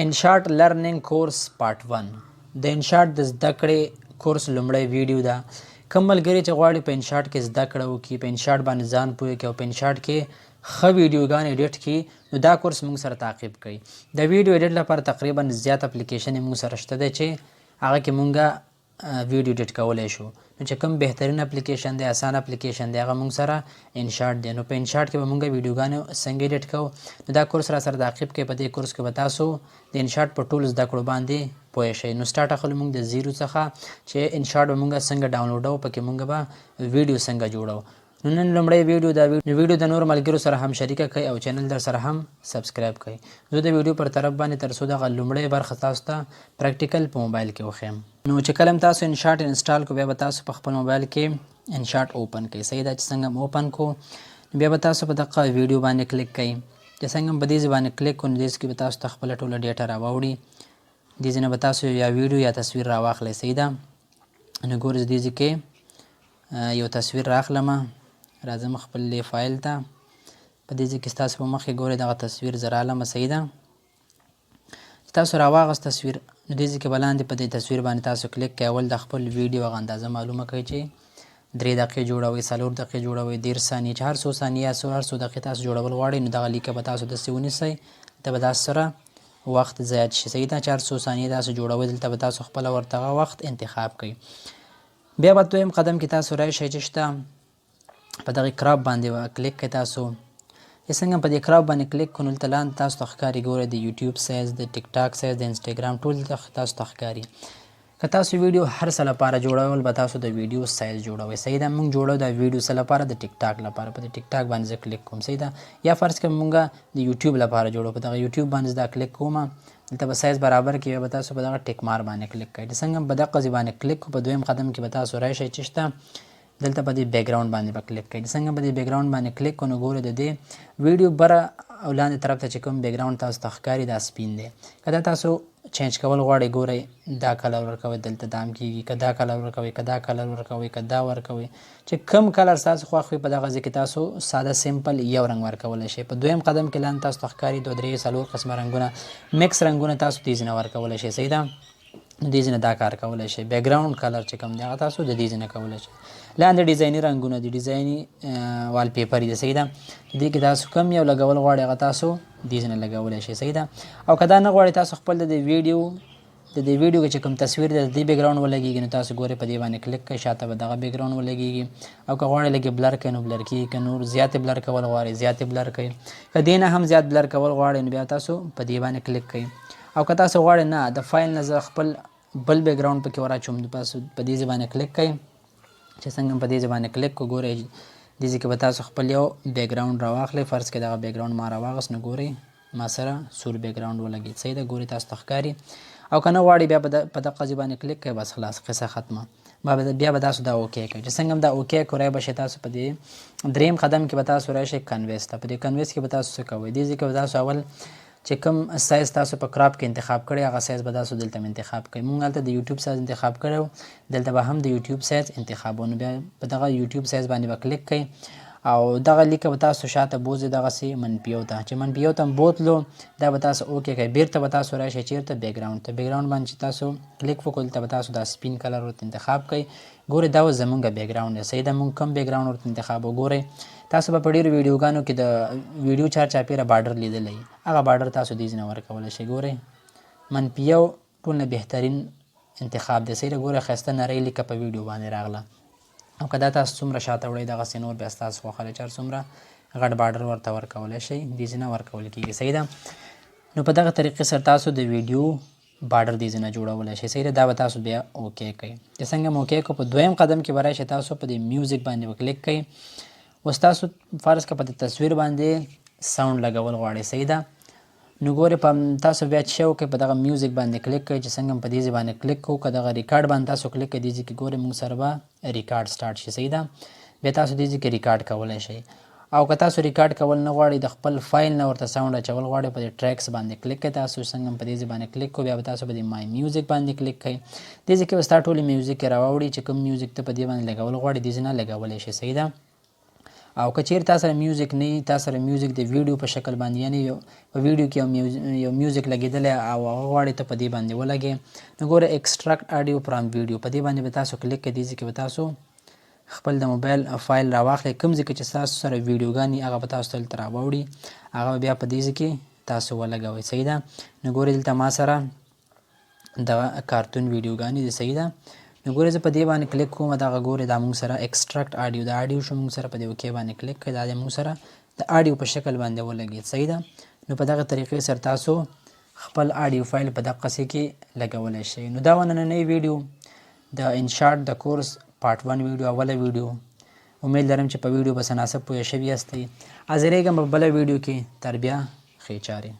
InShot learning course part 1، د InShot د زده کړې کورس لومړی ویډیو ده. کوم ملګری چې غواړي په InShot کې زده کړه وکړي، په InShot باندې ځان پوه کړي او په InShot کې ښه ویډیوګانې edit کړي، نو دا کورس موږ سره تعقیب کړئ. د ویډیو edit لپاره تقریبا زیات اپلیکیشن موږ سره شته دی چې هغه کې مونږه ویډیو edit کولی شو. نو چې کوم بهترین اپلیکیشن دی، اسان اپلیکیشن دی، هغه مونږ سره InShot دی. نو په InShot کې به مونږ ویډیوګانې څنګه edit کوو، نو دا کورس را سره تعقیب کړئ. په دې کورس کې به تاسو د InShot په ټولو زده کړو باندې پوه شئ. نو start اخلو مونږ د zero څخه چې InShot به مونږ څنګه ډاونلوډو، پکې مونږ به ویډیو څنګه جوړو. نو نن لومړی ویډیو دا ویډیو د نور ملګرو سره هم شریکه کړئ او channel در سره هم subscribe کړئ. زه د ویډیو پر طرف باندې تر څو دغه لومړی برخه تاسو ته practical په موبایل کې وښیم. نو چې کله تاسو InShot install کو، بیا به تاسو په خپل موبایل کې InShot open کړئ. صحیح ده؟ چې څنګه open کو، بیا به تاسو په دغه ویډیو باندې کلیک کړئ. چې څنګه په دې ځای باندې کلیک کو، نو دې کې به تاسو ته خپله ټوله data راواوړي. دې ځای نه به تاسو یا ویډیو یا تصویر راواخلئ. صحیح ده؟ نو ګورئ، دې ځای کې یو تصویر راخلم، راځم خپل دې فایل ته. په دې ځای کې ستاسو په مخ کې ګورئ، دغه تصویر زه رالم. صحیح ده؟ چې تاسو راواغست تصویر، نو دې ځای کې به لاندې په دې تصویر باندې تاسو کلیک کوئ. اول د خپل ویډیو هغه اندازه معلومه کړئ چې 3 دقیقې جوړوئ، 4 دقیقې جوړوئ، 30 ثانیې، چې هر څو ثانیې یا هر څو دقیقې تاسو جوړول غواړئ. نو دغه لیکه به تاسو داسې ونیسئ، دلته به تاسو سره وخت زیات شي. صحیح ده؟ چې هر څو ثانیې تاسو جوړوئ، دلته به تاسو خپله ورته هغه وخت انتخاب کړئ. بیا به دویم قدم کې تاسو راشئ چې شته په دغه crop باندې به کلیک کړئ. تاسو چې څنګه په دې crop باندې کلیک کړو، دلته لاندې تاسو ته ښکاري، ګورئ، د یوټیوب سایز، د ټیک ټاک سایز، د انسټاګرام، ټول تاسو ته ښکاري. که تاسو ویډیو هر څه لپاره جوړول، به تاسو د ویډیو سایز جوړوئ. صحیح ده؟ موږ جوړو دا ویډیو څه لپاره؟ د ټیک ټاک لپاره. په دې ټیک ټاک باندې زه کلیک کوم. صحیح ده؟ یا فرض کړئ موږ د یوټیوب لپاره جوړو، په دغه یوټیوب باندې دا کلیک کوم. دلته به سایز برابر کې به تاسو په دغه tick mark باندې کلیک کړئ. څنګه په دغه ځای باندې کلیک کو، په دویم قدم کې به تاسو راشئ چې شته دلته په دې background باندې به کلیک کړئ. څنګه په دې background باندې کلیک کو، نو ګوره، د دې ویډیو بره او لاندې طرف ته چې کوم background تاسو ته ښکاري، دا سپین دی. که دا تاسو change کول غواړئ، ګورئ، دا color ورکوئ، دلته دام کیږي. که دا color ورکوئ، که دا color ورکوئ، که دا ورکوئ، چې کوم color تاسو خوښ وي، په دغه ځای کې تاسو ساده simple یو رنګ ورکولی شئ. په دویم قدم کې لاندې تاسو ته ښکاري دوه، درې، څلور قسمه رنګونه، mix رنګونه تاسو دې ځای نه ورکولی شئ. صحیح ده؟ دې ځای نه دا کار کولی شئ. background color چې کوم دی، هغه تاسو د دې ځای نه کولی شئ. لاندې ډیزایني رنګونه دي، ډیزایني wallpaper دي. صحیح ده؟ دې کې تاسو کوم یو لګول غواړئ، هغه تاسو دې ځای نه لګولی شئ. صحیح ده؟ او که دا نه غواړئ، تاسو خپل د دې ویډیو کې چې کوم تصویر دی، د دې background ولګېږي، نو تاسو ګورئ، په دې باندې کلیک کړئ، شاته به دغه background ولګېږي. او که غواړئ لږ blur کړئ، نو blur کېږي. که نور زیات blur کول غواړئ، زیات blur کړئ. که دې نه هم زیات blur کول غواړئ، نو بیا تاسو په دې باندې کلیک کړئ. او که تاسو غواړئ، نه، د فایل نه زه خپل بل background پکې وراچوم، نو تاسو په دې ځای باندې کلیک کړئ. چې څنګه په دې ځای باندې کلیک کو، ګورئ، دې ځای کې به تاسو خپل یو background راواخلئ. فرض کړئ دغه background ما راواغست، نو ګورئ، ما سره سور background ولګېد. صحیح ده؟ ګورئ، تاسو ته ښکاري. او که نه غواړئ، بیا په دغه ځای باندې کلیک کړئ، بس خلاص، قصه ختمه. بیا به تاسو دا okay کړئ. چې څنګه دا okay کړئ، به شي تاسو په دې دریم قدم کې به تاسو راشئ canvas ته. په دې canvas کې به تاسو څه کوئ؟ دې ځای کې به تاسو اول چې کوم سایز تاسو په crop کې انتخاب کړی، هغه سایز به تاسو دلته انتخاب کړئ. مونږ هلته د یوټیوب سایز انتخاب کړی، دلته به هم د یوټیوب سایز انتخابو. نو بیا په دغه یوټیوب سایز باندې به کلیک کړئ او دغه لیکه به تاسو شاته بوځئ دغسې -1 ته. چې -1 ته بوتلو، دا به تاسو okay کړئ. بیرته به تاسو راشئ چېرته؟ background ته. background باندې چې تاسو کلیک وکړو، دلته به تاسو دا سپین color ورته انتخاب کړئ. ګورئ، دا اوس زمونږ background دی. صحیح ده؟ مونږ کوم background ورته انتخاب؟ وګورئ، تاسو به په ډېرو ویډیوګانو کې د ویډیو چار چاپېره border لیدلی، هغه border تاسو دې ځای نه ورکولی شئ. ګورئ، -1 ټول نه بهترین انتخاب دی. صحیح ده؟ ګورئ، ښایسته نرۍ لیکه په ویډیو باندې راغله. او که دا تاسو څومره شاته وړئ، دغسې نور بیا ستاسو خوښه ده چې هر څومره غټ border ورته ورکولی شئ، دې ځای نه ورکول کېږي. صحیح ده؟ نو په دغه طریقې سره تاسو د ویډیو border دې ځای نه جوړولی شئ. صحیح ده؟ دا به تاسو بیا okay کړئ. چې څنګه مو okay کړو، په دویم قدم کې به راشئ تاسو په دې music باندې به کلیک کړئ. اوس تاسو فرض که په دې تصویر باندې sound لګول غواړئ. صحیح ده؟ نو ګورئ، په تاسو بیا چې وکړئ، په دغه music باندې کلیک کړئ. چې څنګه په دې ځای باندې کلیک کوو، که دغه ریکارډ باندې تاسو کلیک کړئ، دې ځای کې ګورئ، موږ سره به record start شي. صحیح ده؟ بیا تاسو دې ځای کې ریکارډ کولی شئ. او که تاسو ریکارډ کول نه غواړئ، د خپل فایل نه ورته sound اچول غواړئ، په دې tracks باندې کلیک کړئ. تاسو څنګه په دې ځای باندې کلیک کو، بیا به تاسو په دې my music باندې کلیک کړئ. دې ځای کې به ستا ټولې music راوړي. چې کوم music ته په دې باندې لګول غواړي، دې ځای نه لګولی شي. صحیح ده؟ او که چیرې تاسو سره میوزیک نه وي، تاسو سره میوزیک د ویډیو په شکل باندې، یعنی یو په ویډیو کې یو میوزیک لګیدلی او هغه غواړي ته په دې باندې ولګي، نو ګوره ایکسټراکټ آډیو فرام ویډیو په دې باندې به تاسو کلیک کړئ. دې ځای کې به تاسو خپل د موبایل فایل راواخلئ، کوم ځای کې چې تاسو سره ویډیوګانې هغه به تاسو دلته راوړي، هغه بیا په دې ځای کې تاسو ولګوئ. صحیح ده. نو ګورئ دلته ما سره دغه کارتون ویډیوګانې دي. صحیح ده. نو ګورئ زه په دې باندې کلیک کوم، دغه ګورئ دا موږ سره ایکسټراکټ آډیو، دا آډیو شو موږ سره په دې اوکې باندې کلیک کړئ، دا د موږ سره د آډیو په شکل باندې ولګید. صحیح ده. نو په دغه طریقې سره تاسو خپل آډیو فایل په دقه سي کې لګولی شئ. نو دا وه نننۍ ویډیو د انشاټ د کورس پارټ 1 ویډیو، اوله ویډیو. امید لرم چې په ویډیو به څه ناڅه پوه شوي یاستئ. حاضرېږم په بله ویډیو کې، تر بیا ښې چارې.